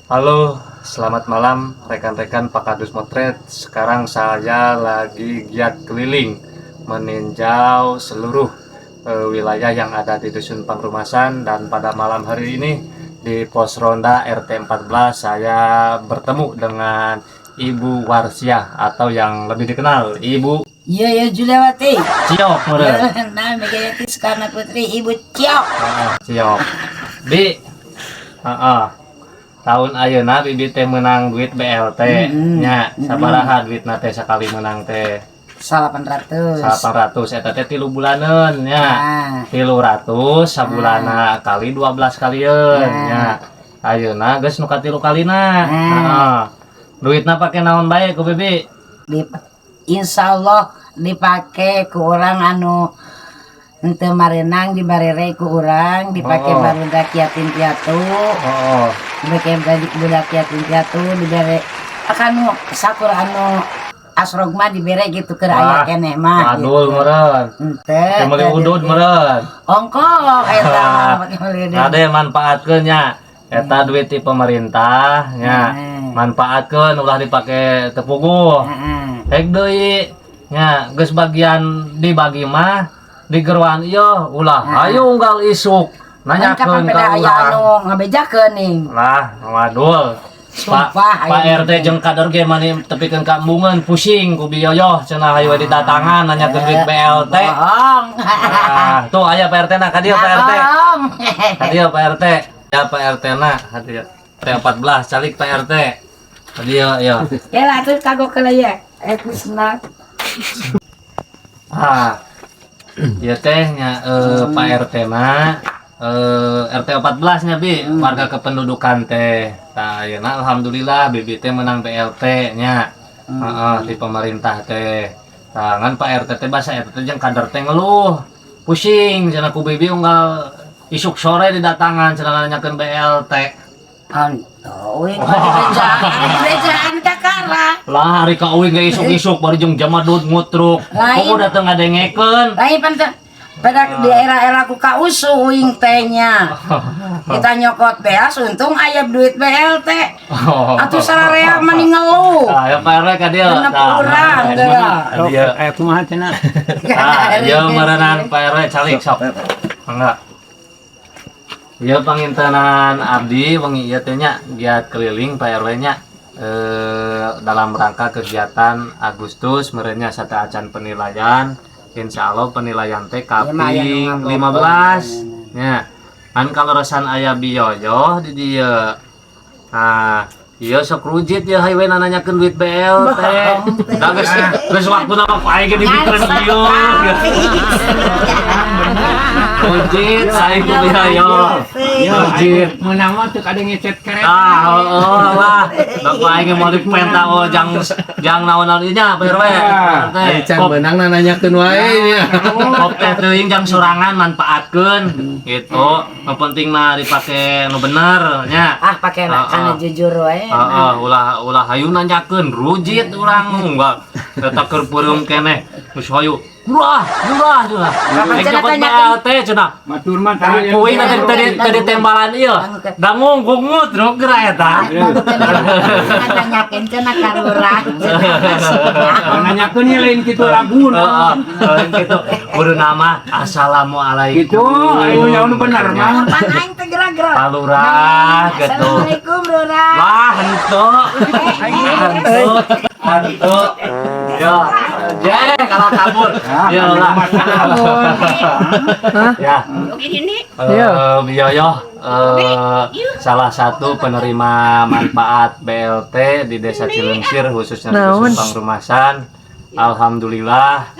Halo, selamat malam rekan-rekan Pak Kadus Motret. Sekarang saya lagi giat keliling meninjau seluruh wilayah yang ada di Dusun Pangrumasan, dan pada malam hari ini di pos ronda RT 14 saya bertemu dengan Ibu Warsiah atau yang lebih dikenal Ibu Iya ya, Juliawati. Ciok meureun. Nah, Megayati Soekarno Putri, Ibu Ciok. Heeh, Ciok. Bi. Heeh. Tahun ayeuna Bibi teh menang duit BLT nya. Sabaraha duitna teh sakali menang teh? 800. 800 eta teh 3 bulaneun nya. Nah, 300 sabulana kali 12 kalieun nya. Ayeuna geus nu katilu kalina. Nah. Heeh. Duitna pake naon bae ku Bibi? Insya Allah dipake ku urang anu henteu marenang, dibarere ku urang, dipake barudak yatim piatu, dipake budak yatim piatu, dibere anu sakur anu asrog mah dibere gitu keur aya keneh mah. Wadul meureun. Henteu. Pake meuli udud meureun. Ongkoh eta mah pake meuli udud. Kade manfaatkeun nya. Eta duit ti pemerintah nya. Manfaatkeun, ulah dipake teu puguh. Hek deui nya, geus bagian dibagi mah digeroan ieu ulah hayu unggal isuk Kan kapan nanyakeun beda ka aya urang. Anu ngabejakeun nih. Lah, wadul. Pak Sumpah, Pak aya RT jeung kader ge mani tepikeun ka embungeun, pusing ku biyoyoh cenah, hayu we didatangan nanyakeun duit BLT. Bohong. Nah, tuh aya Pak RT na, ka dieu Pak RT. Bohong. Ka dieu Pak RT. Ya Pak RT na, ka dieu. RT 14 calik Pak RT. Ka dieu ya. Ya lah tuh kagok ke ya. Eh kusna. Ah. Ieu teh nya Pak RT na RT 14 nya Bi, warga kependudukan teh. Tah, ayeuna alhamdulillah Bibi teh menang BLT nya. Heeh, di pemerintah teh. Tah, ngan Pak RT teh basa eta teh jeung kader teh ngeluh. Pusing cenah ku Bibi unggal isuk sore didatangan cenah nanyakeun BLT. Hantu, uing mah dibejaan, dibejaan kakara. Lah, hari ka uing ge isuk-isuk bari jeung jamadud ngutruk. Lain. Kok udah teu ngadengekeun. Lain pan teh, pada di era-era ku kausu uing teh nya. Kita nyokot beas untung aya duit BLT. Oh. Atuh sararea mani ngeluh. Ah, ya Pak RW ka dieu. Genep Tah, urang teh. ka dieu. Aya kumaha cenah? Ah, ieu meureunan Pak RW calik sok. Mangga. Ieu pangintenan abdi wengi ieu teh nya giat keliling Pak RW nya dalam rangka kegiatan Agustus meureun nya sateuacan penilaian. Insya Allah penilaian teh Ieu mah aya nu kaping ngabokong. 15 nya. Kan kaleresan aya biyoyo di dieu. Nah, ieu sok rujit ya hayu we nanyakeun duit BLT. Da geus waktuna mah ku aing ge dibikeun ieu. Rujit aing ku biyoyo. Rujit. Meunang mah teu kade ngecet kereta. Ah, oh, lah. Da ku aing ge mau dipenta oh jang jang naon-naon ieu nya Pak RW. Ai can beunang nanyakeun wae nya. Kop teh teuing jang sorangan manfaatkeun gitu. Nu penting mah dipake nu bener nya. Ah, pake kana jujur wae. Heeh, ulah ulah hayu nanyakeun rujit urang enggak. Eta keur peureum keneh. Geus hayu. Murah, murah cenah. Kapan Rek cenah nyokot tanyakeun? BLT cenah. Batur mah Kuing tadi tadi tadi tembalan ieu. Dangung gungut nu geura eta. Nanyakeun cenah ka lurah cenah maksudna. Nanyakeun ieu lain kitu laguna. Heeh, lain kitu. Kudu nama assalamualaikum. Gitu, ayo nyaho nu bener mah. Pan aing teh gerak-gerak. Pak Lurah gitu. Assalamualaikum, Lurah. Lah, henteu. Henteu. Henteu. Ya, je kalau kabur. Ya lah. Ya. Biyoyo, salah satu penerima manfaat BLT di Desa Cileungsir khususnya di Dusun Pangrumasan. Alhamdulillah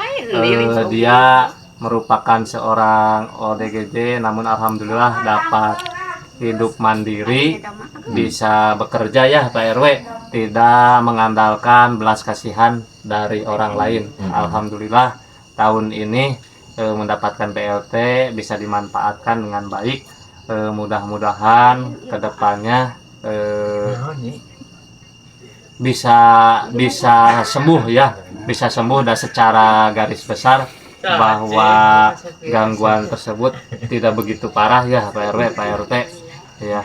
dia merupakan seorang ODGJ, namun alhamdulillah dapat hidup mandiri, bisa bekerja ya Pak RW, tidak mengandalkan belas kasihan dari orang lain. Alhamdulillah tahun ini mendapatkan BLT bisa dimanfaatkan dengan baik. Mudah-mudahan kedepannya bisa bisa sembuh ya, bisa sembuh dan secara garis besar bahwa gangguan tersebut tidak begitu parah ya Pak RW, Pak RT ya.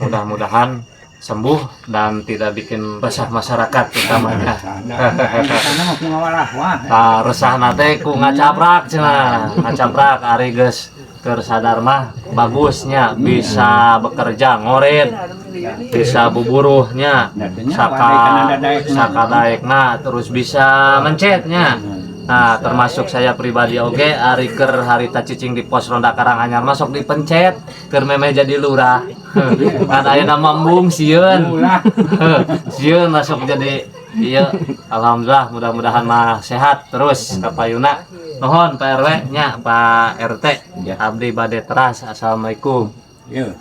Mudah-mudahan sembuh dan tidak bikin resah masyarakat utamanya. Sana mah ngawalah wah. Nah, resah teh ku ngacaprak cenah, ngacaprak. Ari geus keur sadar mah bagusnya bisa bekerja, ngoret, bisa buburuhnya, saka sakadaekna, terus bisa mencetnya. Nah, termasuk saya pribadi oge, ari keur harita cicing di pos ronda Karanganyar masuk dipencet keur memeh jadi lurah kan, ayeuna mambung sieun. Ulah. Sieun masuk jadi iya. Alhamdulillah, mudah-mudahan mah sehat terus kapayuna. Nuhun, Pak RW nya, Pak RT. Ya. Abdi bade teras. Assalamualaikum. Yeuh.